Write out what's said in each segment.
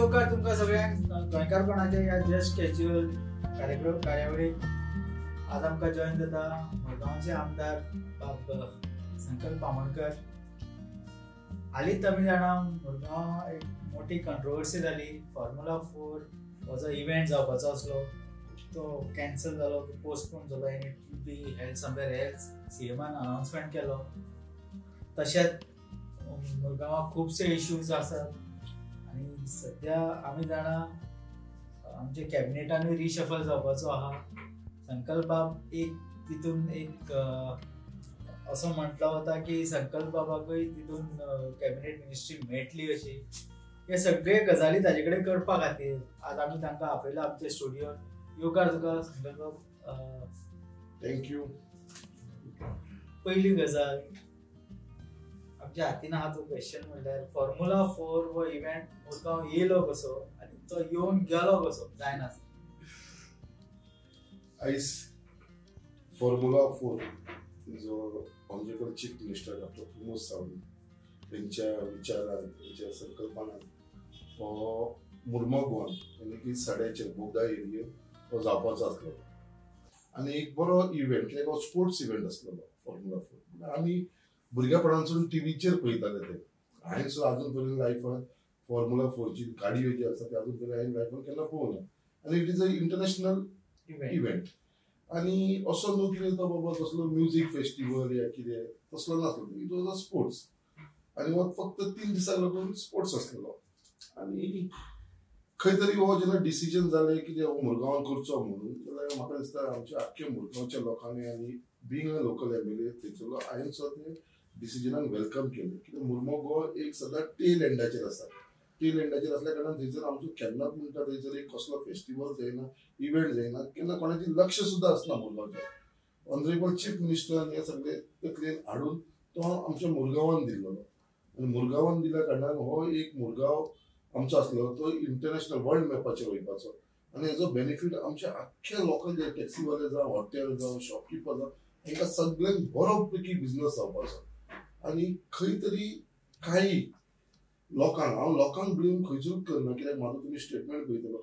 येवकार तुमकां सगळ्यांक गोंयकारपणाच्या ह्या जस्ट कॅज्युअल कार्यक्रम कार्यावळीक. आज आमकां जॉयन जाता मुरगांवचे आमदार बाब संकल्प आमोणकर. हालींच आमी जाणा मुरगांव एक मोठी कंट्रोवर्सी जाली. फॉर्म्युला 4 हो जो इव्हेंट जावपाचो आसलो तो कॅन्सल जालो, तो पोस्टपोन जालो आनी it will be held somewhere else. सीएमान announcement केलो. तशेंच मुरगांवाक खुबशे इश्यूज आसात आनी सद्या आमी जाणा आमच्या कॅबिनेटानूय रिशफल जावपाचो आहा. संकल्प बाब एक तितून एक असो म्हटलो वता की संकल्प बाबाकूय तितून कॅबिनेट मिनिस्ट्री मेळटली अशी. हे सगळे गजाली ताजे कडेन करपा खातीर आज आमी तांकां आपयला आमच्या स्टुडियोन. येवकार तुका संकल्प बाब. Thank you. पयली गजाल आमच्या हातीन आहा तो क्वेश्चन म्हणल्यार फॉर्म्युला 4 हो इव्हेंट मुरगांव येयलो कसो आनी तो येवन गेलो कसो जायना. आयज फॉर्म्युला 4 जो honourable chief minister doctor Pramod Sawant तेंच्या विचारान तेंच्या संकल्पनान हो मुर्मो गोवन यानी की सड्याचेर बोगदा एरियेर हो जावपाचो आसलो आनी एक बरो इव्हेंट कित्याक हो स्पोर्ट्स इव्हेंट आसलेलो फॉर्म्युला 4. आमी भुरग्यापणांसून टिवीचेर पळयताले ते. हांवें सुद्दां आजून पर्यंत लायफान फॉर्म्युला 4ची गाडयो जी आसा ती आजून पर्यंत हांवें लायफान केन्ना पळोवना आनी it is a international event. आनी असो न्हू कितें तो बाबा तसलो म्युजीक फेस्टिवल या कितें तसलो नासलो. It was a sports आनी हो फक्त 3 दिसांक लागून स्पोर्ट्स आसलेलो. आनी खंय तरी हो जेन्ना डिसिजन जालें कितें हो मुरगांवान करचो म्हणून, जाल्यार म्हाका दिसता आमच्या आख्ख्या मुरगांवच्या लोकांनी आनी बींग अ लोकल एमएलए थंयसरलो हांवें सुद्दां तें डिसिजनाक welcome केलें. कित्याक मुर्मो गोवा एक सदांच टेल एंडाचेर आसा. टेल एंडाचेर आसल्या कारणान थंयसर आमचो केन्नाच म्हणटा थंयसर एक कसलो फेस्टिवल जायना, इव्हेंट जायना, केन्ना कोणाचें लक्ष सुद्दां आसना मुरगांवचेर. ऑनरेबल चीफ मिनिस्टरान हे सगळे तकलेन हाडून तो आमच्या मुरगांवान दिल्लो आनी मुरगांवान दिल्या कारणान हो एक मुरगांव आमचो आसलो तो इंटरनॅशनल वर्ल्ड मॅपाचेर वयपाचो आनी हेजो बेनिफीट आमच्या आख्ख्या लोकांक, टॅक्सीवाले जावं, हॉटेल जावं, शॉपकिपर जावं, हेंकां सगळ्यांक बरो पैकी बिजनस जावपाचो. आनी खंय तरी काही लोकांक, हांव लोकांक ब्लेम खंयसूच करना कित्याक म्हाजो तुमी स्टेटमेंट पळयतलो.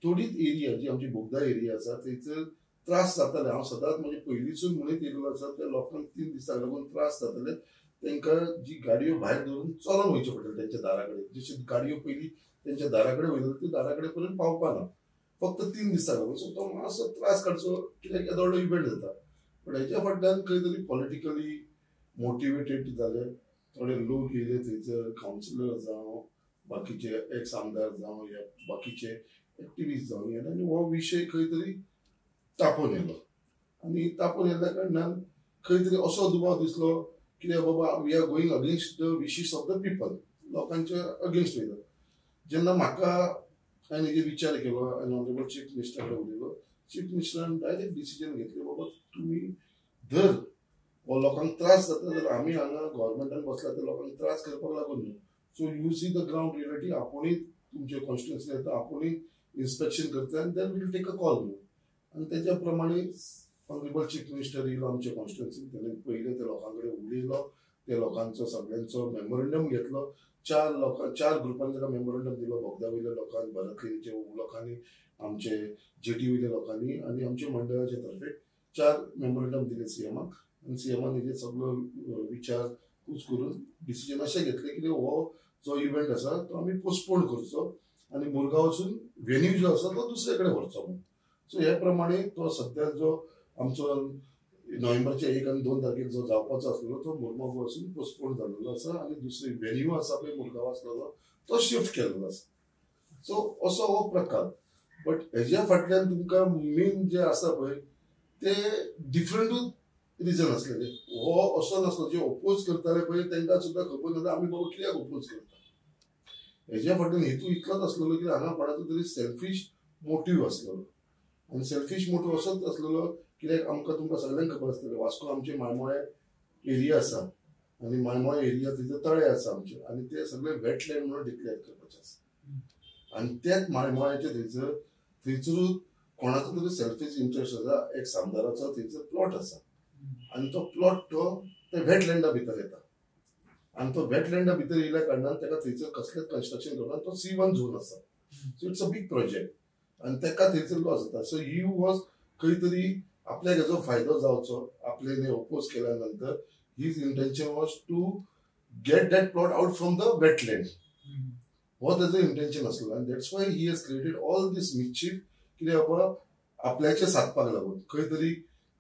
थोडीच एरिया जी आमची बोगदा एरिया आसा थंयसर त्रास जाताले. हांव सदांच म्हजे पयलींसून म्हणीत येयल्लो आसा त्या लोकांक 3 दिसांक लागून त्रास जाताले. तांकां जी गाडयो भायर दवरून चलोन वयचें पडटलें तेंच्या दारा कडेन. जशी गाडयो पयलीं तेंच्या दारा कडेन वयताल्यो त्यो दारा कडेन पर्यंत पावपाना फक्त 3 दिसांक लागून. सो तो मातसो त्रास काडचो कित्याक येदो व्हडलो इव्हेंट जाता. पूण हेच्या फाटल्यान खंय तरी पॉलिटिकली मोटिवेटेड जाले थोडे लोक येयले थंयसर, कावन्सिलर जावं, बाकीचे एक्स आमदार जावं, या बाकीचे एक्टिविस्ट जावं, आनी हो विशय खंय तरी तापोवन येयलो. आनी तापोवन येयल्ल्या कारणान खंय तरी असो दुबाव दिसलो कित्याक बाबा we are going against the wishes of the people, लोकांच्या अगेन्स्ट वयता. जेन्ना म्हाका हांवें हेजेर विचार केलो आनी ऑनरेबल चीफ मिनिस्टरा कडेन उलयलो, चीफ मिनिस्टरान डायरेक्ट डिसिजन घेतलें बाबा तुमी धर हो लोकांक त्रास जाता जाल्यार आमी हांगा गव्हर्मेंटान बसला ते लोकांक त्रास करपाक लागून न्हू. So you see the ground reality, आपुणूय तुमचे कॉन्स्टिट्युएन्सी येता, आपुणूय इन्स्पेक्शन करता आनी then we'll take a call न्हू. आनी तेज्या प्रमाणे ऑनरेबल चीफ मिनिस्टर येयलो आमच्या कॉन्स्टिट्युएन्सीन, तेणें पयलें त्या लोकां कडेन उलयलो, त्या लोकांचो सगळ्यांचो मेमोरंडम घेतलो. 4 ग्रुपांनी ताका मेमोरंडम दिलो, बोगदा वयल्या लोकांक, भरतलेच्या लोकांनी, आमचे जेटी वयल्या लोकांनी आनी आमच्या मंडळाच्या तर्फे 4 मेमोरंडम दिले सीएमाक. आनी सीएमान हेजेर सगळो विचार कूस करून डिसिजन अशें घेतलें की हो जो इव्हेंट आसा तो आमी पोस्टपोन करचो आनी मुरगांवसून व्हेन्यू जो आसा तो दुसरे कडेन व्हरचो म्हणून. सो हे प्रमाणे तो सद्या जो आमचो नोव्हेंबरच्या 1 आनी 2 तारखेक जो जावपाचो आसलेलो तो मुरगांव वचून पोस्टपोन जाल्लो आसा आनी दुसरी व्हेन्यू आसा पळय मुरगांव आसलेलो तो शिफ्ट केल्लो आसा. सो असो हो प्रकार. बट हेज्या फाटल्यान तुमकां मेन जे आसा पळय ते डिफरंटूच रिजन आसलेले. हो असो नासलो जे ओपोज करताले पळय तांकां सुद्दां खबर नासता आमी बाबा कित्याक ओपोज करता. हेज्या फाटल्यान हेतू इतलोच आसलेलो की हांगा कोणाचो तरी सेल्फीश मोटीव आसलेलो आनी सेल्फीश मोटीव असोच आसलेलो कित्याक आमकां तुमकां सगळ्यांक खबर आसतलें वास्को आमचे माळमोळे एरिया आसा आनी माळमोळे एरिया थंयसर तळे आसा आमचे आनी ते सगळे वेटलँड म्हणून डिक्लेअर करपाचे आसा. आनी त्याच माळमोळ्याचे थंयसर थंयसरूच कोणाचो तरी सेल्फीश इंट्रस्ट आसा, एक्स आमदाराचो थंयसर प्लॉट आसा आनी तो प्लॉट तो ते वेटलँडा भितर येता आनी तो वेटलँडा भितर येयल्या कारणान ताका थंयसर कसलेंच कन्स्ट्रक्शन करपाक तो C1 zone आसा. So it's a big project आनी ताका थंयसर लॉस जाता. सो he was खंय तरी आपल्याक हेजो फायदो जावचो, आपल्याने ओपोज केल्या नंतर his intention was to get that plot out from the wetland. हो ताजो इंटेन्शन आसलो आनी that's why he has created all this mischief, कित्याक बाबा आपल्याचे सादपाक लागून खंय तरी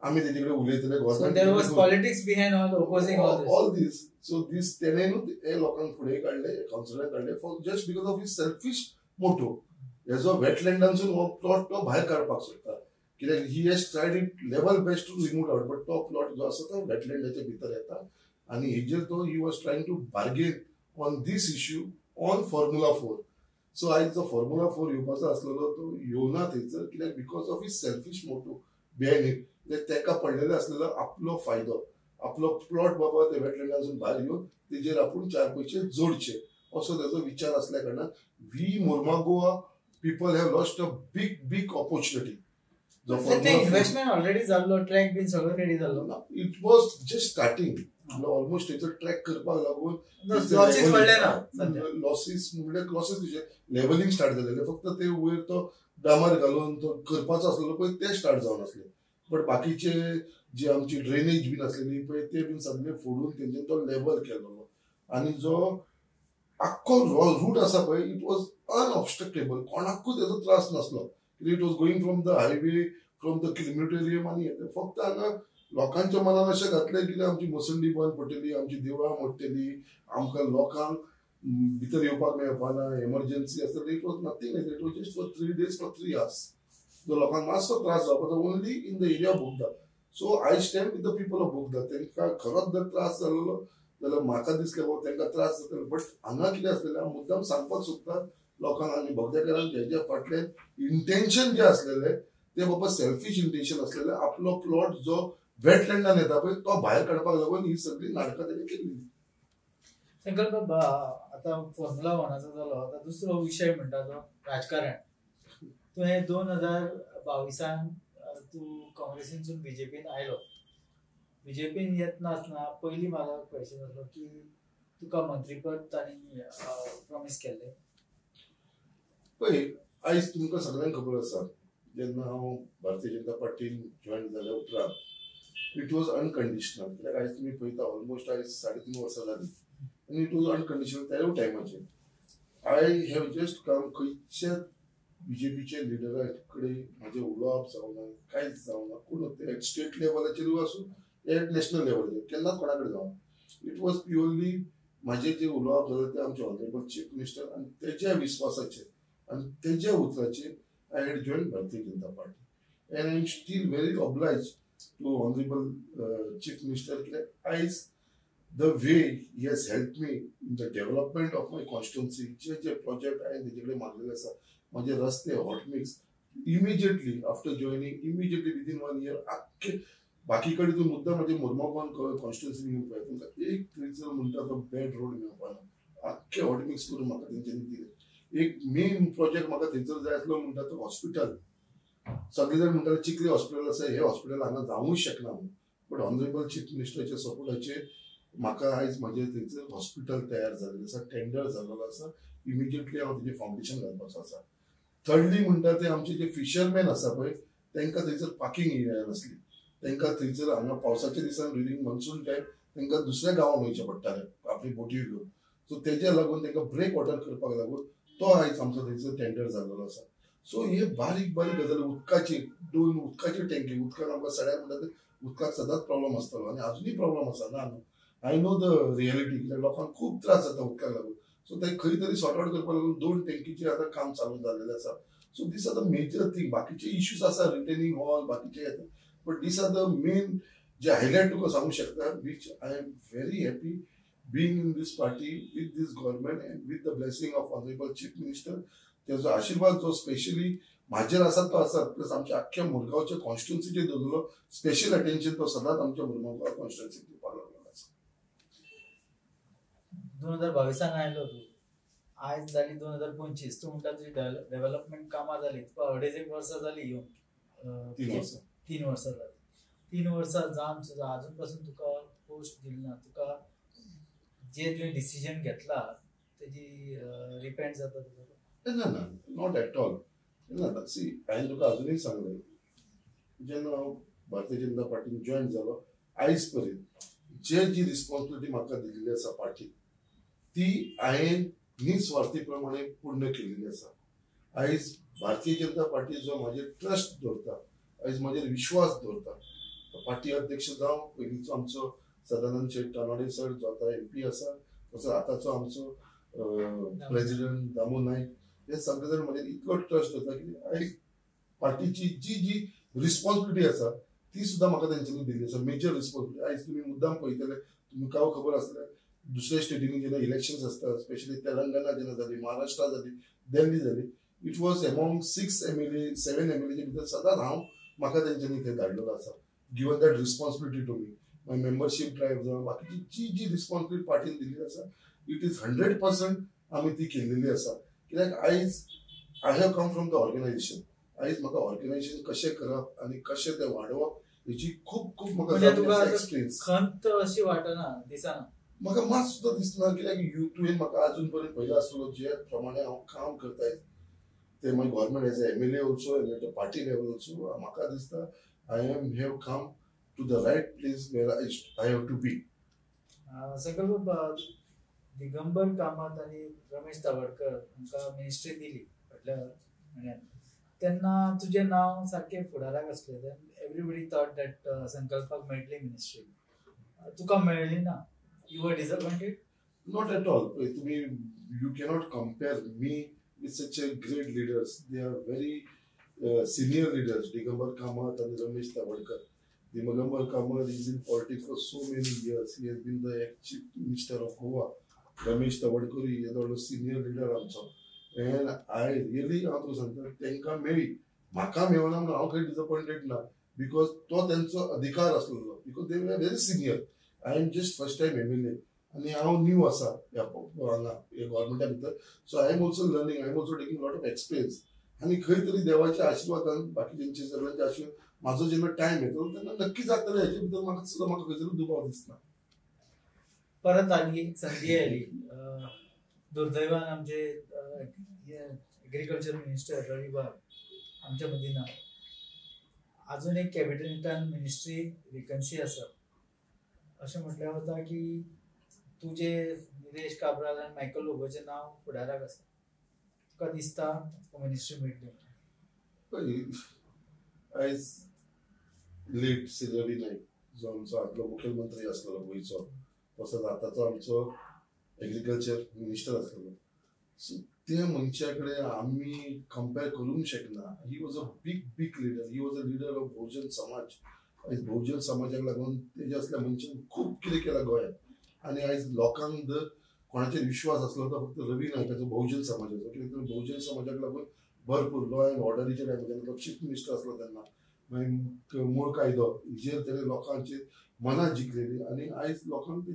आमी तेजे कडेन उलयतले. All this. So this तेणेनूच हे लोकांक फुडें काडले, कावन्सिलरांक काडले for just because of his selfish motto. हेजो वेटलँडांसून हो प्लॉट तो भायर काडपाक सोदता, कित्याक he has tried it level best to remove out, but तो प्लॉट जो आसा तो वेटलँडाच्या भितर येता आनी हेजेर तो he was trying to bargain on this issue on Formula 4. So आयज जो फॉर्म्युला 4 येवपाचो आसलेलो तो येवना थंयसर, कित्याक because of his selfish motto behind it. ताका पडलेलो आसलेलो आपलो फायदो, आपलो प्लॉट बाबा ते वेटलँडासून भायर येवन तेजेर आपूण 4 पयशे जोडचे असो ताजो विचार आसल्या कारणान we Mormugao people have lost a big big opportunity. Investment already जाल्लो, ट्रॅक बीन सगळं रेडी जाल्लो. It was just starting, almost तेचो ट्रॅक करपाक लागून लॉसीस पडले ना. लॉसीस म्हणल्यार लॉसीस कशे लेवलिंग स्टार्ट जालेले, फक्त ते वयर तो डामर घालून तो करपाचो आसलेलो पळय ते स्टार्ट जावन आसले, बट बाकीचे जी आमची ड्रेनेज बीन आसलेली पळय ते बीन सगळे फोडून तेंच्यानी तो लेवल केलेलो आनी जो आख्खो रूट आसा पळय it was अनऑब्स्ट्रक्टेबल, कोणाकूच तेजो त्रास नासलो. It was going from the highway, from the crematorium आनी फक्त हांगा लोकांच्या मनान अशें घातलें की आमची मसंडी बंद पडटली, आमची देवळां मोडटली, आमकां लोकांक भितर येवपाक मेळपाना, एमर्जन्सी आसतली. It was nothing, it was just for 3 days, for 3 hours जो लोकांक मातसो त्रास जावपाचो only in the area of Bogda. So I stand with the people of Bogda. तांकां खरोच जर त्रास जाल्लो जाल्यार म्हाका दिसलें बाबा तांकां त्रास जातलो, बट हांगा कितें आसलेलें हांव मुद्दाम सांगपाक सोदता लोकांक आनी बोगद्याकारांक हेज्या फाटल्यान इंटेन्शन जें आसलेलें तें बाबा सेल्फीश इंटेन्शन आसलेलें, आपलो प्लॉट जो वेटलँडान येता पळय तो भायर काडपाक लागून ही सगळी नाटकां तेणी केल्ली. संकल्प बाबा, आतां फॉर्म्युला 1 जालो, आतां दुसरो विशय म्हणटा तो राजकारण. तुवें 2022 तूं काँग्रेसीनसून बीजेपीन आयलो. बीजेपीन येतना आसतना पयलीं म्हाका क्वेश्चन आसलो की तुका मंत्रीपद तांणी प्रॉमीस केल्लें. पळय आयज तुमकां सगळ्यांक खबर आसा, जेन्ना हांव भारतीय जनता पार्टीन जॉयन जाल्या उपरांत it was unconditional. कित्याक आयज तुमी पळयता ऑलमोस्ट आयज 3.5 वर्सां जालीं आनी it was unconditional. त्या टायमाचेर I have just come, खंयच्या बीजेपीच्या लिडरा कडेन म्हाजें उलोवप जावना, कांयच जावना, कोण एट स्टेट लेवलाचेरूय आसूं एट नॅशनल लेवलाचेर केन्नाच कोणा कडेन जावना. It was purely म्हाजें जें उलोवप जालें तें आमचे ऑनरेबल चीफ मिनिस्टर आनी तेज्या विस्वासाचेर आनी तेज्या उतराचेर I had join Bharatiya Janata Party and I am still very oblige to honourable chief minister. कित्याक आयज the way he has help me in the development of my constituency, J J project हांवें तेजे कडेन मागलेले आसा, म्हाजे रस्ते hot mix immediately after joining, immediately within 1 year आख्खे बाकी कडेन तूं मुद्दाम म्हाजे मुरमागांव कॉन्स्टिट्युन्सी येवन पळय, तुमकां एक थंयसर म्हणटा तो बॅड रोड मेळपाना, आख्खे हॉटमिक्स करून म्हाका तेंच्यांनी दिले. एक मेन प्रोजेक्ट म्हाका थंयसर जाय आसलो म्हणटा तो हॉस्पिटल. सगळे जाण म्हणटाले चिखली हॉस्पिटल आसा, हें हॉस्पिटल हांगा जावूंक शकना म्हणून, बट ऑनरेबल चीफ मिनिस्टराच्या सपोर्टाचेर म्हाका आयज म्हाजें थंयसर हॉस्पिटल तयार जाल्लें आसा, टेंडर जाल्लो आसा, इमिजिएटली हांव तेजें फावंडेशन घालपाचो आसा. थर्डली म्हणटा ते आमचे जे फिशरमॅन आसा पळय तांकां थंयसर पार्किंग एरिया नासली, तांकां थंयसर हांगा पावसाच्या दिसान ड्युरींग मॉन्सून टायम तांकां दुसऱ्या गांवांत वयचें पडटालें आपली बोटी घेवन. सो तेज्या लागून तांकां ब्रेक वॉटर करपाक लागून तो आयज आमचो थंयसर टेंडर जाल्लो आसा. सो हे बारीक बारीक गजाली, उदकाची 2 उदकाची टँकी, उदकाक आमकां सड्यार म्हणटा ते उदकाक सदांच प्रॉब्लम आसतालो आनी आजुनूय प्रॉब्लम आसा. ना न्हू, I know the reality, कित्याक लोकांक खूब त्रास जाता उदकाक लागून. सो ते खंय तरी सॉर्ट आवट करपाक लागून 2 टँकीचेर आतां काम चालू जाल्लें आसा. So these are the major thing. बाकीचे इश्यूज आसा रिटेनिंग हॉल बाकीचे येता, but these are the main J highlight तुका सांगूंक शकता, which I am very happy being in this party with this government and with the blessing of honourable chief minister. तेजो आशिर्वाद जो स्पेशली म्हाजेर आसा तो आसा, प्लस आमच्या आख्ख्या मुरगांवच्या कॉन्स्टिट्युन्सीचेर दवरलो स्पेशल अटेन्शन तो सदांच आमच्या मुरगांव कॉन्स्टिट्युन्सीक दिवपाक लागलेलो आसा. 2022 आयलो तूं, आयज जाली 2025. तूं म्हणटा तुजी डेव्हलपमेंट कामां जाली, तुका 2.5 वर्सां जाली येवन, 3 वर्सां जाली. 3 वर्सां जावन सुद्दां आजून पासून तुका पोस्ट दिली ना. तुका जे तुवें डिसिजन घेतला तेजी रिपेंट जाता तुका? ना ना, not at all. ना, सी, हांवें तुका अजुनूय सांगलें, जेन्ना हांव भारतीय जनता पार्टीन जॉयन जालो आयज पर्यंत जे जी रिस्पॉन्सिबिलिटी म्हाका दिल्ली आसा पार्टीन ती हांवें निस्वार्थी प्रमाणे पूर्ण केलेली आसा. आयज भारतीय जनता पार्टी जो म्हाजेर ट्रस्ट दवरता, आयज म्हाजेर विश्वास दवरता, पार्टी अध्यक्ष जावं पयलींचो आमचो सदानंद शेट तानावडे सर जो आतां MP आसा, तसो आतांचो आमचो प्रेजिडंट दामू नायक, हे सगळे जाण म्हाजेर इतलो ट्रस्ट दवरता की आयज पार्टीची जी जी रिस्पॉन्सिबिलिटी आसा ती सुद्दां म्हाका तेंच्यांनी दिल्ली आसा, मेजर रिस्पॉन्सिबिलिटी. आयज तुमी मुद्दाम पळयतले, तुमकां खबर आसतलें, दुसऱ्या स्टेटींनी जेन्ना इलेक्शन्स आसता, स्पेशली तेलंगणा जेन्ना जाली, महाराष्ट्रा जाली, दिल्ली जाली, it was among 6 MLA 7 MLA भितर सदांच हांव म्हाका तेंच्यांनी थंय धाडलेलो आसा. Given that responsibility to me, my membership drive जावं बाकीची जी जी रिस्पॉन्सिबिलिटी पार्टीन दिल्ली आसा, it is 100% आमी ती केलेली आसा. कित्याक आयज I have come from the organization. आयज म्हाका ऑर्गनायझेशन कशें करप आनी कशें तें वाडोवप हेची खूब खूब म्हाका एक्सपिरियन्स. खंत अशी वाटना, दिसना म्हाका मात सुद्दां दिसना, कित्याक तुवें म्हाका अजून पर्यंत पयलो आसतलो जे प्रमाणे हांव काम करता ते मागीर government as a MLA also and at a party level also, म्हाका दिसता I am have come to the right place where I have to be. Sankalp, Digambar Kamat आनी रमेश तावडकर हांकां मिनिस्ट्री दिली फाटल्या म्हयन्यात, तेन्ना तुजें नांव सारकें फुडाराक आसलें. एवरीबडी थॉट that संकल्पाक मेळटली मिनिस्ट्री, तुका मेळ्ळी ना. You were disappointed? Not at all. तुमी you cannot compare me with such a great leaders. They are very senior leaders, Digambar Kamat and Ramesh Tawadkar. Digambar Kamat is in politics for so many years. He has been the ex-chief minister of Goa. Ramesh Tawadkar is a senior leader also. And I really हांव तुका सांगता, तांकां मेळ्ळी, म्हाका मेळना म्हणून हांव खंय डिसअपॉयंटेड ना, because तो तेंचो अधिकार आसलेलो, because they were very senior. I am just first time MLA आनी हांव न्यू आसा ह्या हांगा ह्या गव्हर्मेंटा भितर. So I am also learning, I am also taking lot of experience. आनी खंय तरी देवाच्या आशिर्वादान बाकीच्यांचे सगळ्यांच्या आशिर्वाद म्हाजो जेन्ना टायम येतलो तेन्ना नक्की जातलें, हेजे भितर म्हाका सुद्दां म्हाका खंय तरी दुबाव दिसना. परत आनी एक संदी आयली, दुर्दैवान आमचे एग्रीकल्चर मिनिस्टर रवी बाब आमच्या मदीं ना. अजून एक कॅबिनेटान मिनिस्ट्री वेकन्सी आसा अशें म्हटल्यार वता की तुजे निलेश काब्राल आनी मायकल लोबोचें नांव फुडाराक आसा, तुका दिसता तुका मिनिस्ट्री मेळटली? आयज लेट श्री रवी नायक जो आमचो आदलो मुखेलमंत्री आसलेलो गोंयचो, तसोच आतांचो आमचो एग्रीकल्चर मिनिस्टर आसलेलो, सो त्या मनशा कडेन आमी कंपेर करूंक शकना. He was a big big leader, he was a leader of Bahujan Samaj. आयज बहुजन समाजाक लागून तेज्या असल्या मनशान खूब कितें केलां गोंयांत. आनी आयज लोकांक जर कोणाचेर विश्वास आसलो तो फक्त रवी नायकाचो, बहुजन समाजाचो. कित्याक बहुजन समाजाक लागून भरपूर लॉ एंड ऑर्डरीच्या टायमार जेन्ना तो चीफ मिनिस्टर आसलो तेन्ना मागीर मूळ कायदो हेजेर तेणें लोकांची मनां जिखलेली आनी आयज लोकांक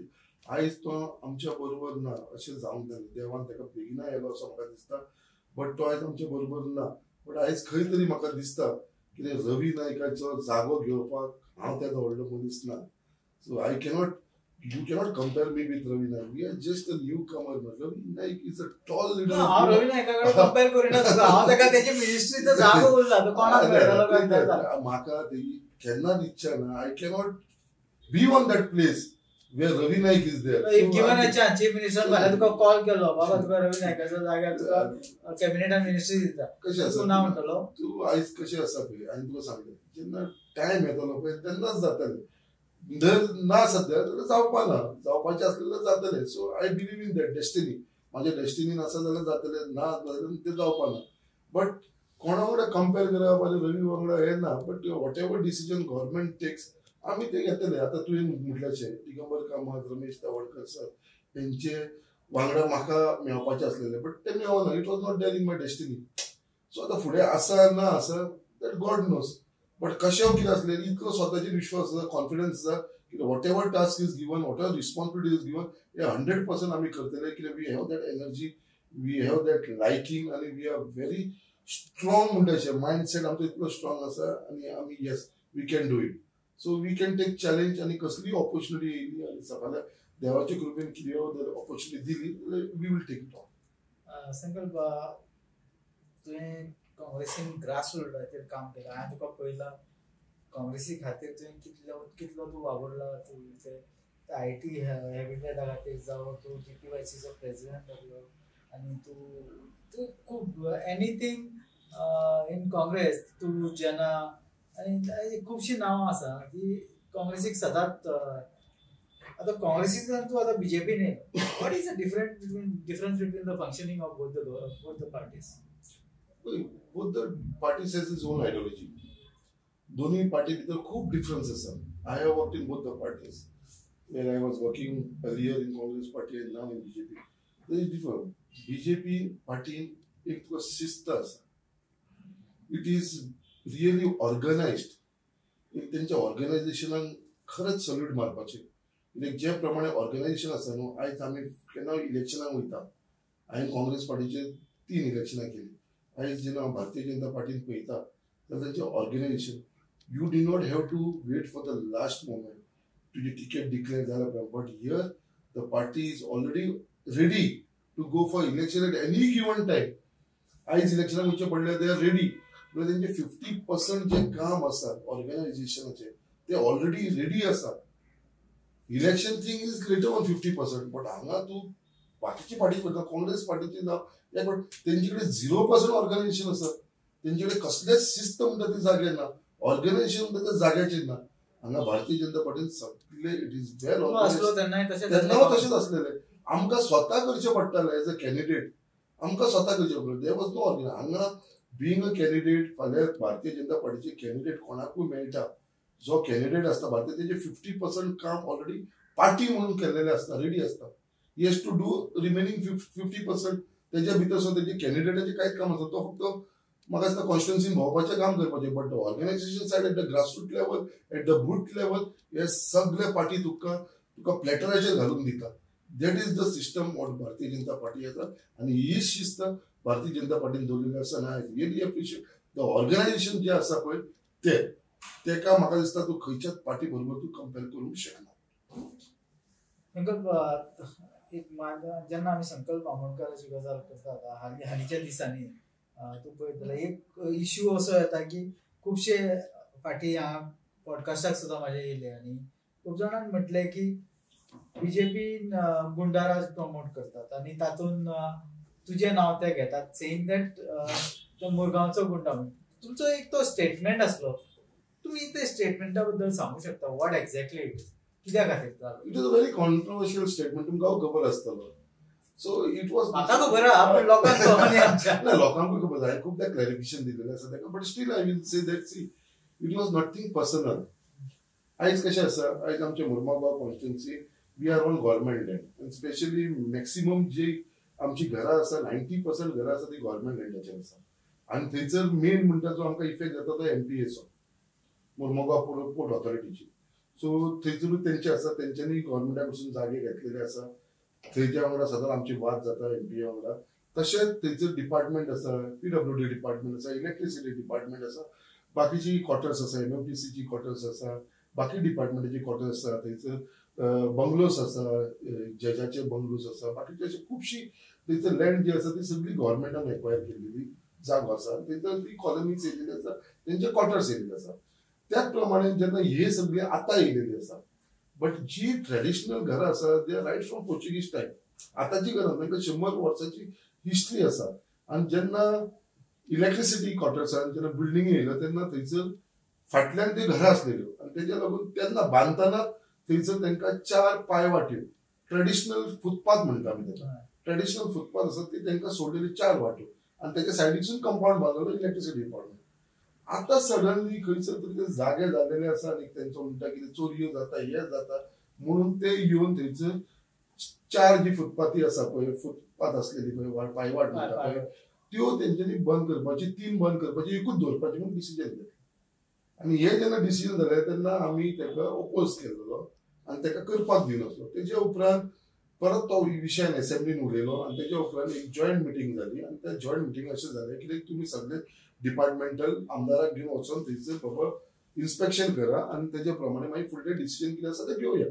आयज तो आमच्या बरोबर ना अशें जावंक जायना. देवान ताका बेगिना येयलो असो म्हाका दिसता, बट तो आयज आमच्या बरोबर ना. बट आयज खंय तरी म्हाका दिसता कितें रवी नायकाचो जागो घेवपाक हांव तेदो व्हडलो मनीस ना. So I cannot, you cannot compare me with Ravi Naik. We are just a newcomer. Ravi Naik is a tall leader. हांव रवी नायका कडेन कंपेर करिना तुका, हांव ताका तेजे मिनिस्ट्रीचो जागो उरला, तो कोणाक मेळटलो काय? म्हाका तेजी केन्नाच इच्छा ना. I cannot be on that place where Ravi Naik is there. If given a chance, chief minister फाल्यां तुका कॉल केलो, बाबा तुका रवी नायकाच्या जाग्यार तुका कॅबिनेटान मिनिस्ट्री दिता, कशें आसा तूं ना म्हणटलो? तूं आयज कशें आसा पळय, हांवें तुका सांगलें, जेन्ना टायम येतलो पळय तेन्नाच जातलें. जर ना सद्या जाल्यार जावपा ना, जावपाचें आसलें जाल्यार जातलें. So I believe in that destiny. म्हाज्या डेस्टिनीन आसा जाल्यार जातलें, ना जाल्यार तें जावपा ना. बट कोणा वांगडा कंपेर करप आनी रवी वांगडा हें ना. But whatever decision government takes आमी ते घेतले. आतां तुवें म्हटल्याशें दिगंबर कामत, रमेश तावडकर सर हेंचे वांगडा म्हाका मेळपाचें आसलेलें, बट तें मेळना. It was not there in my destiny. So आतां फुडें आसा ना आसा that God knows. But कशें कितें आसलें, इतलो स्वताचेर विश्वास आसा, कॉन्फिडन्स आसा की whatever task is given, whatever responsibility is given, हे 100% आमी करतले. कित्याक we have that energy, we have that liking आनी we are very strong म्हणटा अशें मायंडसेट आमचो इतलो स्ट्रॉंग आसा आनी आमी yes we can do it. So we can take challenge आनी कसलीय ऑपॉर्च्युनिटी येयली आनी फाल्यां देवाचे कृपेन कितें ऑपॉर्च्युनिटी दिली जाल्यार we will take it on. Sankalp, तुवें काँग्रेसीन ग्रास रूटाचेर काम केलां. हांवें तुका पळयलां काँग्रेसी खातीर तुवें कितलो तूं वावुरला. तूं ते I T हॅबिटेटा खातीर जावं तूं GPYCचो प्रेजिडेंट जालो आनी तूं तूं खूब एनीथींग इन काँग्रेस तूं जेना आनी खुबशीं नांवां आसा ती काँग्रेसीक सदांच. आतां काँग्रेसींतल्यान तूं आतां बीजेपीन येयलो. What is the difference between the functioning of both the parties? Both the parties has its own ideology. दोन्ही पार्टी भितर खूब डिफरन्स आसा. I have worked in both the parties. When I was working earlier in Congress party and now in BJP, there is difference. BJP पार्टीन एक तुका शिस्त आसा. It is really organized. एक तेंच्या ऑर्गनायझेशनाक खरेंच सल्यूट मारपाचें. कित्याक जे प्रमाणे ऑर्गनायझेशन आसा न्हू, आयज आमी केन्ना इलेक्शनाक वयता. हांवें काँग्रेस पार्टीचेर 3 इलेक्शनां केली. आयज जेन्ना हांव भारतीय जनता पार्टीन पळयता जाल्यार तेंचें organisation, you do not have to wait for the last moment तुजी टिकेट डिक्लेअर जाल्या उपरांत. But here the party is already ready to go for election at any given time. आयज इलेक्शनाक वचचें पडल्यार they are ready. म्हणल्यार तेंचें 50% जें काम आसा ऑर्गनायझेशनाचें तें ऑलरेडी रेडी आसा. Election thing is later on 50%. But हांगा तूं बाकीची पार्टी पळयता, काँग्रेस पार्टीची जावं तेंचे कडेन 0% ऑर्गनायझेशन आसा. तेंचे कडेन कसलेच शिस्त म्हणटा ती जाग्यार ना, ऑर्गनायझेशन म्हणटा ते जाग्याचेर ना. हांगा भारतीय जनता पार्टीन सगळे it is well organised. तेन्ना तशेंच आसलेलें. आमकां स्वता करचें पडटालें एज अ कॅन्डिडेट. आमकां स्वता करचें पडलें. There was no organise. हांगा बीइंग अ कॅन्डिडेट फाल्यां भारतीय जनता पार्टीचे कॅन्डिडेट कोणाकूय मेळटा. जो कॅन्डिडेट आसता भारतीय तेजें 50% काम ऑलरेडी पार्टी म्हणून केल्लेलें आसता, रेडी आसता. He has to do remaining 50%. तेज्या भितर सुद्दां तेजे कॅन्डिडेटाचें कांयच काम आसना. तो फक्त म्हाका दिसता कॉन्स्टिट्युन्सीन भोंवपाचें काम करपाचें. But the organisation side at the grassroot level, at the booth level, हे सगळे पार्टी तुका तुका प्लॅटराचेर घालून दिता. That is the system what Bharatiya Janata Party आसा. आनी ही शिस्त भारतीय जनता पार्टीन दवरलेली आसा. आनी I really appreciate the organisation जें आसा पळय तें तेका म्हाका दिसता तूं खंयच्याच पार्टी बरोबर तूं कंपेर करूंक शकना. संकल्प, एक जेन्ना आमी संकल्प आमोणकराची गजाल करतात हालीं हालींच्या दिसांनी तूं पळयत जाल्यार एक इश्यू असो येता की खुबशे फाटीं हांगा पॉडकास्टाक सुद्दां म्हाजे येयले आनी खूब जाणांनी म्हटलें की बीजेपीन गुंडाराज प्रमोट करतात आनी तातूंत तुजें नांव ते घेतात, सेईंग that तो मुरगांवचो गुंडा म्हणून. तुमचो एक तो स्टेटमेंट आसलो, तुमी ते स्टेटमेंटा बद्दल सांगू शकता what exactly it is, कित्या खातीर जालो? It is a very controversial statement. तुमकां खबर आसतलो. सो it was म्हाका खबर आहा पण लोकांक खबर न्ही आमच्या. ना, लोकांकूय खबर आसा. हांवें खुबदां क्लॅरिफिकेशन दिलेलें आसा ताका. But still I will say that see it was nothing personal. आयज कशें आसा, आयज आमच्या Mormugao constituency we are on government land आनी स्पेशली मॅक्सिमम जी आमची घरां आसा 90% घरां आसा ती गव्हर्मेंट लँडाचेर आसा. आनी थंयसर मेन म्हणटा जो आमकां इफेक्ट जाता तो MPAचो, मुरमुगांव पोर्ट ऑथॉरिटीची. सो थंयसरूच तेंचे आसा, तेंच्यांनी गव्हर्मेंटा कडसून जागे घेतलेले आसा. थंयच्या वांगडा सदांच आमची वाद जाता MPA वांगडा. तशेंच थंयसर डिपार्टमेंट आसा, PWD department आसा, इलेक्ट्रिसिटी डिपार्टमेंट आसा, बाकीची क्वॉर्टर्स आसा, MMTCची क्वॉर्टर्स आसा, बाकी डिपार्टमेंटाची क्वॉर्टर्स आसा, थंयसर बंगलोज आसा, जजाचे बंगलोज आसा, बाकीचे अशे खुबशी थंयसर लँड जी आसा ती सगळी गव्हर्मेंटान एक्वायर केल्लेली जागो आसा. थंयसर ती कॉलनीज येयलेली आसा, तेंचे क्वॉर्टर्स येयलेले आसा. त्याच प्रमाणे जेन्ना हे सगळे आतां येयलेली आसा, बट जी ट्रेडिशनल घरां आसा they are right from Portuguese time. आतांची घरां तांकां 100 वर्सांची हिस्ट्री आसा. आनी जेन्ना इलेक्ट्रिसिटी क्वॉर्टर्सान जेन्ना बिल्डिंग येयल्यो तेन्ना थंयसर फाटल्यान त्यो घरां आसलेल्यो आनी तेज्या लागून तेन्ना बांदतना थंयसर तांकां 4 पांयवाट्यो, ट्रेडिशनल फुटपाथ म्हणटा आमी ताका, ट्रेडिशनल फुटपाथ आसा ती तांकां सोडलेली 4 वाट्यो आनी तेच्या सायडीकसून कंपावंड बांदलेलो इलेक्ट्रिसिटी डिपार्टमेंट. आतां सडनली खंयसर तरी ते जागे जाल्लेले आसा आनी तेंचो म्हणटा कितें चोरयो जाता, हें जाता म्हणून ते येवन थंयसर 4 जी फुटपाथी आसा पळय, फुटपाथ आसलेली पळय, पांयवाट म्हणटा पळय, त्यो तेंच्यांनी बंद करपाची, 3 बंद करपाची, एकूच दवरपाची म्हणून डिसिजन घेतलें. आनी हे जेन्ना डिसिजन जालें तेन्ना आमी ताका ओपोज केल्लो आनी ताका करपाक दिनासलो. तेज्या उपरांत परत तो विशयान एसेंब्लीन उलयलो आनी तेज्या उपरांत एक जॉयंट मिटींग जाली आनी त्या जॉयंट मिटींग अशें जालें कित्याक तुमी सगळे डिपार्टमेंटल आमदाराक घेवन वचोन थंयसर बाबा इन्स्पेक्शन करा आनी तेज्या प्रमाणे मागीर फुडलें डिसिजन कितें आसा तें घेवया.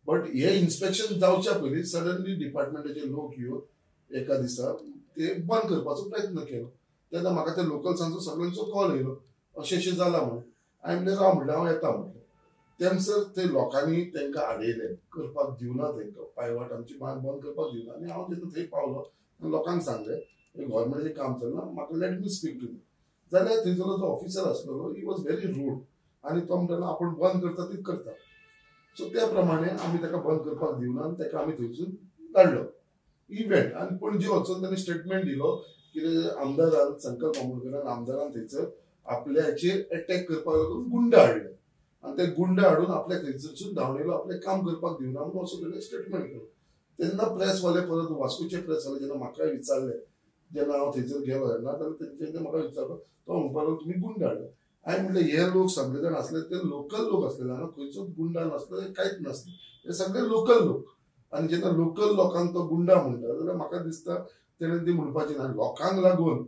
बट हे इन्स्पेक्शन जावच्या पयलीं सडनली डिपार्टमेंटाचे लोक येवन एका दिसा ते बंद करपाचो प्रयत्न केलो. तेन्ना म्हाका त्या लोकल्सांचो सगळ्यांचो कॉल येयलो अशें अशें जालां म्हणून. हांवें म्हणलें राव म्हणलें हांव येता म्हणलें. तेमसर ते लोकांनी तांकां आडयलें, करपाक दिवना तांकां, पायवाट आमची बंद करपाक दिवना. आनी हांव जेन्ना थंय पावलो लोकांक सांगलें गव्हर्मेंटाचें काम चलना, म्हाका let me speak to them. जाल्यार थंयसरलो जो ऑफिसर आसलेलो he was very rude आनी तो म्हणटालो आपूण बंद करता तीच करता. सो त्या प्रमाणे आमी ताका बंद करपाक दिवना आनी ताका आमी थंयसून धाडलो इव्हेंट. आनी पणजे वचून ताणें स्टेटमेंट दिलो कितें आमदारान संकल्प आमोणकरान आमदारान थंयसर आपल्याचेर एटॅक करपाक लागून गुंड हाडले आनी ते गुंड हाडून आपल्याक थंयसरसून धांवणयलो, आपलें काम करपाक दिवना म्हणून असो ताणें स्टेटमेंट केलो. तेन्ना प्रेसवाले परत वास्कोचे प्रेसवाले जेन्ना म्हाका विचारले, जेन्ना हांव थंयसर गेलो तेन्ना तेंच्यांनी म्हाका विचारलो, तो म्हणपाक लागलो तुमी गुंड हाडले. हांवें म्हणलें हे लोक सगळे जाण आसले ते लोकल लोक आसले, हांगा खंयचोच गुंडा नासलो, कांयच नासलें, हे सगळे लोकल लोक. आनी जेन्ना लोकल लोकांक तो गुंडा म्हणटा जाल्यार म्हाका दिसता तेणें ती म्हणपाची ना. लोकांक लागून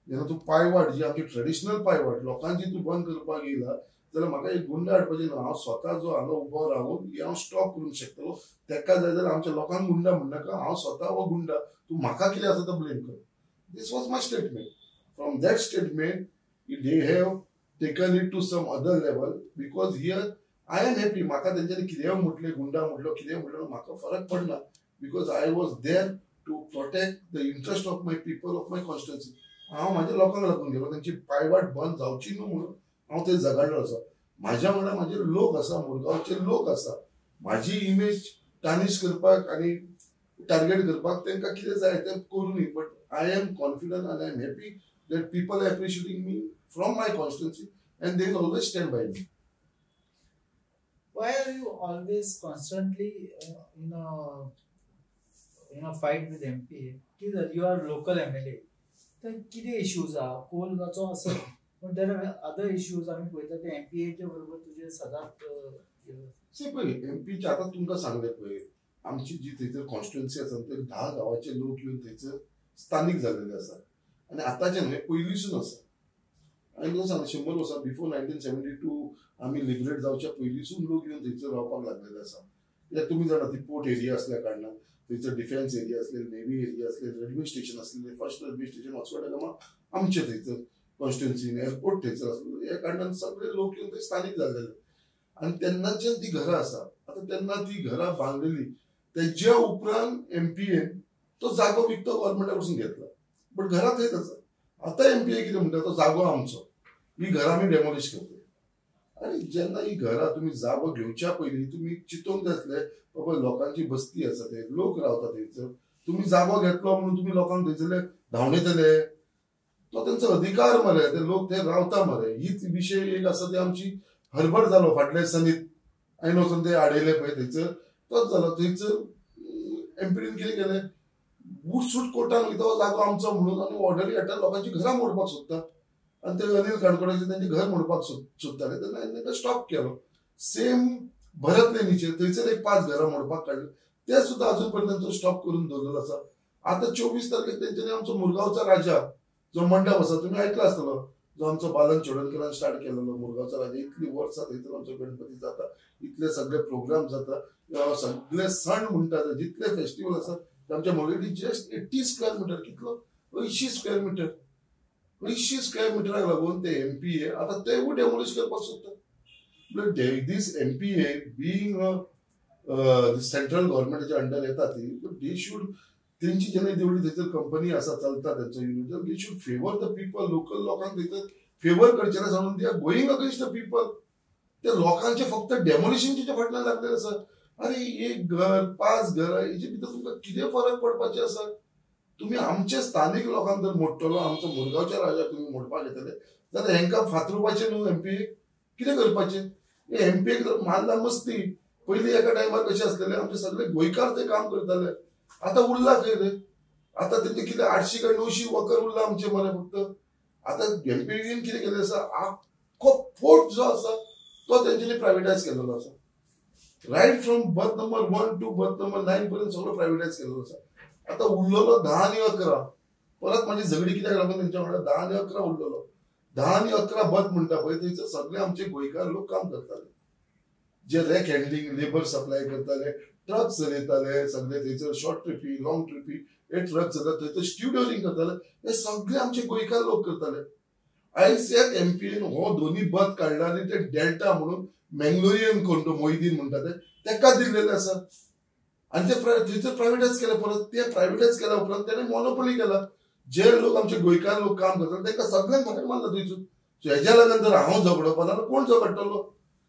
जेन्ना तूं पायवाट जी आमची ट्रेडिशनल पायवाट लोकांची तूं बंद करपाक येयला जाल्यार म्हाका एक गुंडा हाडपाची ना. हांव स्वता जो हांगा उबो रावून ही हांव स्टॉप करूंक शकतलो, ताका जाय जाल्यार आमच्या लोकांक गुंडा म्हणनाका, हांव स्वता हो गुंडा, तूं म्हाका कितें आसा तो ब्लेम कर. This was my statement. From that statement they have taken it to some other level because here I am happy. म्हाका तेंच्यांनी कितेंय म्हटलें, गुंडा म्हटलो, कितेंय म्हटलें, म्हाका फरक पडना because I was there to protect the interest of my people, of my constituency. हांव म्हाज्या लोकांक लागून गेलो, तेंची पायवाट बंद जावची न्हू म्हणून हांव थंय झगडलो आसा. म्हाज्या वांगडा म्हाजे लोक आसा, मुरगांवचे लोक आसा. म्हाजी इमेज टार्निश करपाक आनी टार्गेट करपाक तांकां कितें जाय तें करूं न्ही, but I am confident and I am happy that people are appreciating me from my constituency and they will always stand by me. Why are you always constantly in a fight with MPA? You are local MLA. तर कितें issues आहा कोलाचो आसत, पण there are other issues आमी पळयता ते एमपीएच्या बरोबर तुजे सदांच. सी पळय एमपीचे आतां तुमकां सांगलें पळय, आमची जी थंयसर कॉन्स्टिट्युएन्सी आसा ते 10 गांवाचे लोक येवन थंयसर स्थानीक जाल्लेले आसा आनी आतांचे न्हय पयलींसून आसा. आनी तुका सांगलें 100 वर्सां बिफोर 1972 आमी लिबरेट जावच्या पयलींसून लोक येवन थंयसर रावपाक लागलेले आसा. कित्याक तुमी जाणा ती पोर्ट एरिया आसल्या कारणान थंयसर डिफेन्स एरिया आसले, नेव्ही एरिया आसले, रेल्वे स्टेशन आसलें, first railway station Vasco Gama आमचे थंयसर कॉन्स्टिट्युएन्सीन, एअरपोर्ट थंयसर आसलो. ह्या कारणान सगळे लोक येवन थंय स्थानीक जाल्लेले आनी तेन्नाच्यान ती घरां आसा. आतां तेन्ना ती घरां बांदलेली तेज्या उपरांत एमपीएन तो जागो विकतो गव्हर्मेंटा कडसून घेतला, बट घरां थंयच आसा. आतां एमपीए कितें म्हणटा, तो जागो आमचो, ही घरां आमी डेमोलिश करतले. आनी जेन्ना ही घरां तुमी जागो घेवच्या पयलीं तुमी चिंतूंक जाय आसलें बाबा लोकांची बस्ती आसा, ते लोक रावता थंयसर, तुमी जागो घेतलो म्हणून तुमी लोकांक थंयसरले धांवडयतले, तो तेंचो अधिकार मरे, ते लोक थंय रावता मरे. हीच विशय एक आसा ते आमची हरभर जालो फाटल्या दिसांनी आनी वचून ते आडयले पळय थंयसर, तोच जालो. थंयसर एमपीन कितें केलें, बुटसूट कोर्टान वयता हो जागो आमचो म्हणून आनी ऑर्डरी हाडटा, लोकांची घरां मोडपाक सोदता आनी ते अनिल काणकोणाचे तेंचें घर मोडपाक सोदताले तेन्ना हांवें तांकां स्टॉप केलो. सेम भरत लेनीचेर थंयसर एक 5 घरां मोडपाक काडली, ते सुद्दां अजून पर्यंत तेंचो स्टॉप करून दवरलेलो आसा. आतां 24 तारखेक तेंच्यांनी आमचो मुरगांवचा राजा जो मंडप आसा, तुमी आयकला आसतलो, जो आमचो बालन चोडणकरान स्टार्ट केलेलो मुरगांवचा राजा, इतली वर्सां थंयसर आमचो गणपती जाता, इतले सगळे प्रोग्राम जाता, सगळे सण म्हणटा, जितले फेस्टिवल आसा आमच्या मुरगांव जस्ट 80 स्क्वेअर मिटर, कितलो 80 स्क्वेअर मिटर, 80 स्क्वेअर मिटराक लागून ते एमपीए आतां तेवूय डेमोलिश करपाक सोदता. दीस एमपीए बीइंग सेंट्रल गव्हर्मेंटाच्या अंडर येता ती, they should तेंची जेन्ना तेवढी थंयसर कंपनी आसा चलता तेंचो unit, they should favour the people. Local लोकांक थंयसर फेवर करचें ना सांगून they are going against the people. ते लोकांचे फक्त डेमोलिशनच्या फाटल्यान लागलेले आसा. अरे एक घर 5 घरां हेजे भितर तुमकां कितें फरक पडपाचें आसा? तुमी आमचे स्थानीक लोकांक जर मोडटलो, आमचो मुरगांवच्या राजाक तुमी मोडपाक येतले जाल्यार हेंकां फातरुपाचें न्हू एमपी कितें करपाचें? एमपीक मारला मस्ती. पयलीं एका टायमार कशें आसलेलें, आमचे सगळे गोंयकार ते काम करताले, आतां उरला खंय रे? आतां तेंचे कितें 800 काय 900 वर्कर उरला आमचे मरे फक्त. आतां एमपीन कितें केलें आसा, आख्खो पोर्ट जो आसा तो तेंच्यांनी प्रायवेटायज केलेलो आसा. Right from berth number 1 to berth number 9 पर्यंत सगळो प्रायवेटायज केलेलो आसा. आतां उरलेलो 10 आनी 11. परत म्हाजी झगडी कित्याक लागून तेंच्या वांगडा 10 आनी 11 उरलेलो. 10 आनी 11 बर्थ म्हणटा पळय थंयसर सगळे आमचे गोंयकार लोक काम करताले. जे रॅक हँडलिंग लेबर सप्लाय करताले, ट्रक चलयताले सगळे थंयसर, शॉर्ट ट्रिपी लॉंग ट्रिपी हे ट्रक चलयता, थंयसर स्ट्युडोरींग करताले, हे सगळे आमचे गोंयकार लोक करताले. आयज ह्याच एमपीएन हो दोनी बद काडला आनी ते डेल्टा म्हणून मँगलोरियन कोण तो मोहिदीन म्हणटा ते तेका दिल्लेले आसा. आनी ते थंयसर प्रायवेटायज केले, परत ते प्रायवेटायज केल्या उपरांत तेणे मोनोपोली केला. जे लोक आमचे गोंयकार लोक काम करतात तांकां सगळ्यांक भायर मारला थंयसून. सो हेज्या लागून जर हांव झगडोवपा जाल्यार कोण झगडटलो?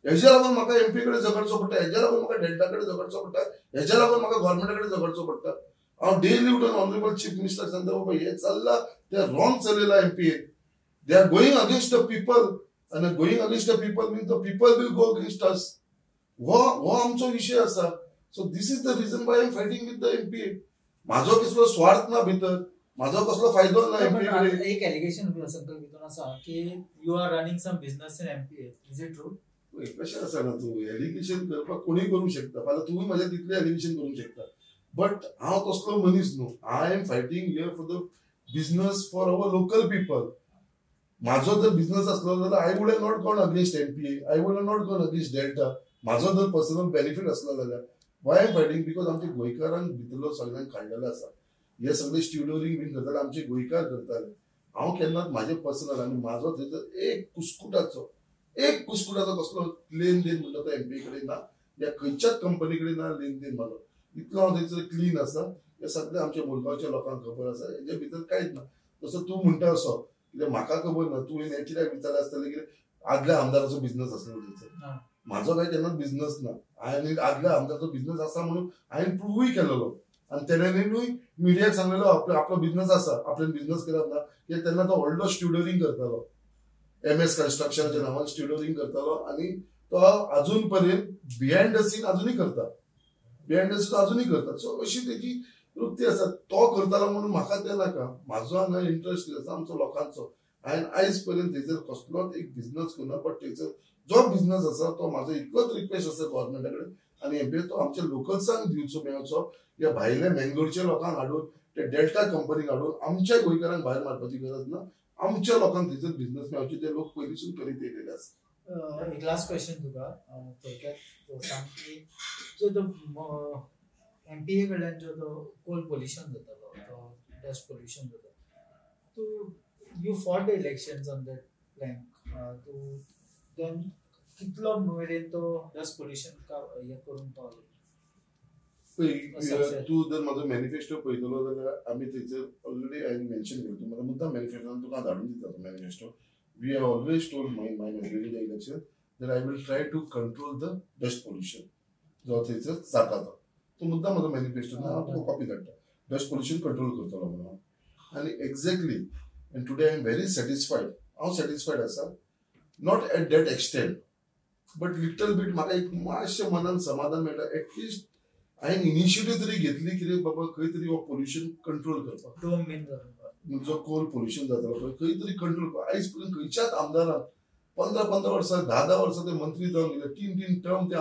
हेज्या लागून म्हाका एमपी कडेन झगडचो पडटा, हेज्या लागून म्हाका डेल्टा कडेन झगडचो पडटा, हेज्या लागून म्हाका गव्हर्मेंटा कडेन झगडचो पडटा. हांव डेली उठून ऑनरेबल चीफ मिनिस्टर सांगता, बाबा हे चल्ला ते wrong चलयला MPA. They are going against the people, आनी going against the people means the people will go against us. हो आमचो विशय आसा. So this is the reason why I am fighting with the MPA. म्हाजो कसलो स्वार्थ ना भितर, म्हाजो कसलो फायदो ना एमपीए. एक एलिगेशन संकल्प भितर आसा की you are running some business in MPA, is it true? कशें आसा ना, तूं एलिगेशन करपाक कोणूय करूंक शकता, फाल्यां तुवूय म्हाज्या तितलें एलिगेशन करूंक शकता, बट हांव तसलो मनीस न्हू. I am fighting here for the business for our local people. म्हाजो जर बिजनस आसलो जाल्यार I would have not gone against MPA, I would have not gone against Delta. म्हाजो जर पर्सनल बेनिफीट आसलो जाल्यार why am fighting? Because आमच्या गोंयकारांक भितरलो सगळ्यांक काडलेलो आसा. हे सगळे स्ट्युडोरींग बीन करताले आमचे गोंयकार करताले. हांव केन्नाच म्हाजें पर्सनल आनी म्हाजो थंयसर एक कुस्कुटाचो कसलो लेन then म्हणटा तो एमपी कडेन ना, या खंयच्याच कंपनी कडेन ना लेन then म्हाजो. इतलो हांव थंयसर क्लीन आसा, हे सगळे आमच्या मुरगांवच्या लोकांक खबर आसा. हेजे भितर कांयच ना. तसो तूं म्हणटा असो कित्याक म्हाका खबर ना, तूं हें कित्याक विचारलें आसतलें कितें आदल्या आमदाराचो बिजनस आसलो थंयसर. म्हाजो काय केन्नाच बिजनस ना. आनी आदल्या आमदाराचो बिजनस आसा म्हणून हांवें प्रुवूय केलेलो आनी तेणेनूय मिडियाक सांगलेलो आपलो बिजनस आसा, आपल्यान बिजनस करप ना. कित्याक तेन्ना तो व्हडलो स्ट्युडोरींग करतालो, एम एस कन्स्ट्रक्शनाच्या नांवान स्ट्युडोरींग करतालो आनी तो अजून पर्यंत बिहायंड the scene अजुनूय करता, बिहायंड the scene अजुनूय करता. सो अशी तेजी वृत्ती आसा. तो करतालो म्हणून म्हाका तें नाका. म्हाजो हांगा इंट्रस्ट आसा आमचो लोकांचो. हांवें आयज पर्यंत थंयसर कसलोच एक बिजनस करूना, बट थंयसर जो बिजनस आसा तो म्हाजो इतलोच रिक्वेस्ट आसा गव्हर्मेंटा कडेन आनी एमपी तो आमच्या लोकल्सांक दिवचो मेळचो, या भायल्या मँगलोरच्या लोकांक हाडून ते डेल्टा कंपनीक हाडून आमच्या गोंयकारांक भायर मारपाची गरज ना. आमच्या लोकांक थंयसर बिजनस मेळचे जे लोक पयलींसून करीत येयलेले आसा. एक लास्ट क्वेश्चन तुका थोडक्यात सांग की जो तो एमपीए कडल्यान जो तो कोल पोल्युशन जातालो, तो डस्ट पोल्युशन जाता, तूं you fought the elections on that plank, तूं then कितलो मेरेन तो डस्ट पोल्युशन हें करूंक पावलो? तूं जर म्हाजो मॅनिफेस्टो पळयतलो जाल्यार आमी थंयसर ऑलरेडी हांवें मेन्शन केलो. तूं म्हाका मुद्दाम मॅनिफेस्टो तुका धाडून दिता तो manifesto. We have always told my during the election that I will try to control the dust pollution जो थंयसर जाता तो. तो मुद्दाम म्हजो मॅनिफेस्टो ना, हांव तुका कॉपी धाडटा. डस्ट पोल्युशन कंट्रोल करतलो म्हणून. आनी exactly and today I am very satisfied. हांव सॅटिस्फायड आसा, not at that extent but little bit म्हाका एक मातशें मनान समाधान मेळटा. एटलिस्ट हांवें इनिशिएटीव तरी घेतली कितें बाबा खंय तरी हो पोल्युशन कंट्रोल करपाक, जो कोल पोल्युशन जातालो पळय खंय तरी कंट्रोल. आयज पर्यंत खंयच्याच आमदारान 15-15 वर्सां 10-10 वर्सां ते मंत्री जावन गेले, 3-3 टर्म ते,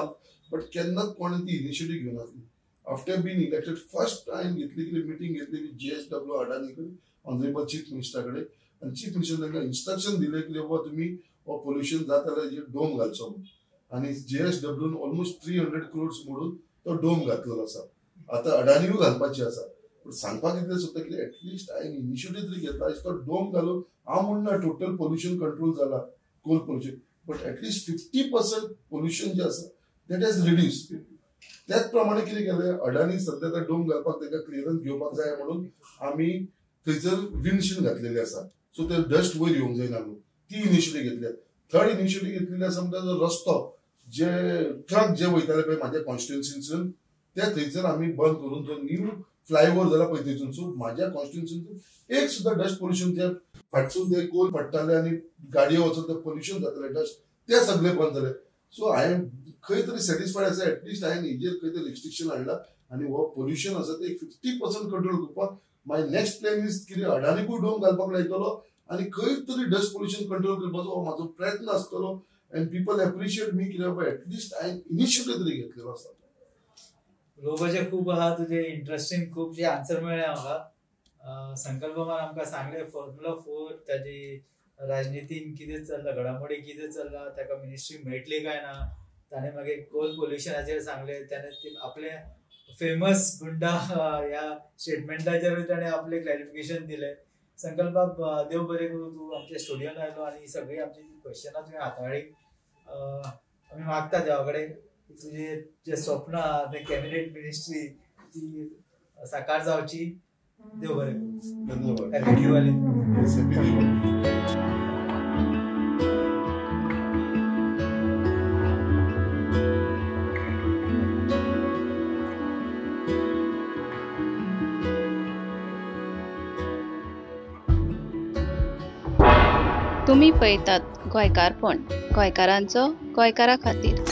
बट केन्नाच कोणें ती initiative घेवनासली. After been elected first time घेतली कितें मिटींग घेतली GSW अडानी कडेन, ऑनरेबल चीफ मिनिस्टरा कडेन, आनी चीफ मिनिस्टर तांकां इन्स्ट्रक्शन दिलें की बाबा तुमी हो पोल्युशन जाता जाल्यार डोम घालचो म्हणून. आनी GSWन ऑलमोस्ट 300 crores म्हणून तो डोम घातलेलो आसा. आतां अडानीय घालपाची आसा, पूण सांगपाक इतलें सोदता की एटलिस्ट हांवें इनिशिएटीव तरी घेतला. तो डोम घालून हांव म्हणना टोटल पोल्युशन कंट्रोल जाला coal pollution, but at least 50% pollution जें आसा that has reduce. त्याच प्रमाणे कितें केलें, अडानी सद्या आतां डोम घालपाक तांकां क्लियरन्स घेवपाक जाय म्हणून आमी थंयसर विंडशील्ड घातलेली आसा, सो ते डस्ट वयर येवंक जायना म्हणून ती इनिशिएटीव घेतल्या. थर्ड इनिशिएटीव घेतलेली आसा म्हणटा जो रस्तो जे ट्रक जे वयताले पळय म्हाज्या कॉन्स्टिट्युन्सीसून ते थंयसर आमी बंद करून जो न्यू फ्लायओवर जाला पळय थंयसून म्हाज्या कॉन्स्टिट्युन्सीसून एक सुद्दां डस्ट पोल्युशन जे फाटसून ते कोल पडटाले आनी गाडयो वचून ते पोल्युशन जाताले डस्ट ते सगळे बंद जाले. सो हांवें खंय तरी सॅटिस्फायड आसा. एटलिस्ट हांवें हेजेर खंय तरी रिस्ट्रिक्शन हाडला आनी हो पोल्युशन आसा ते 50% कंट्रोल करपाक. My next plan is कितें अडानीकूय डोम घालपाक लायतलो आनी खंय तरी डस्ट पोल्युशन कंट्रोल करपाचो हो म्हाजो प्रयत्न आसतलो. एंड पीपल एप्रिशिएट मी कित्याक बाबा एटलिस्ट हांवें इनिशिएटीव तरी घेतलेलो आसा. उलोवपाचें खूब आहा, तुजें इंट्रस्टींग खूबशे आन्सर मेळ्ळे म्हाका. संकल्पमान आमकां सांगलें फॉर्मुला 4 ताजी राजनितीन कितें चल्लां, घडामोडी कितें चल्लां, ताका मिनिस्ट्री मेळटली काय ना, ताणें मागीर कोल पोल्युशनाचेर सांगलें, ताणें आपले फेमस गुंडा ह्या स्टेटमेंटाचेरूय ताणें आपलें क्लॅरिफिकेशन दिलें. संकल्प बाब, देव बरें करूं, तूं आमच्या स्टुडियोन आयलो आनी सगळीं आमची क्वेश्चनां तुवें हाताळ्ळी. आमी मागता देवा कडेन तुजें जें स्वप्न आहा तें कॅबिनेट मिनिस्ट्री ती साकार जावची. देव बरें करूं. धन्यवाद. हॅपी दिवाळी. हॅपी दिवाळी. तुम्ही पळयतात गोंयकारपण, गोंयकारांचो गोंयकारा खातीर.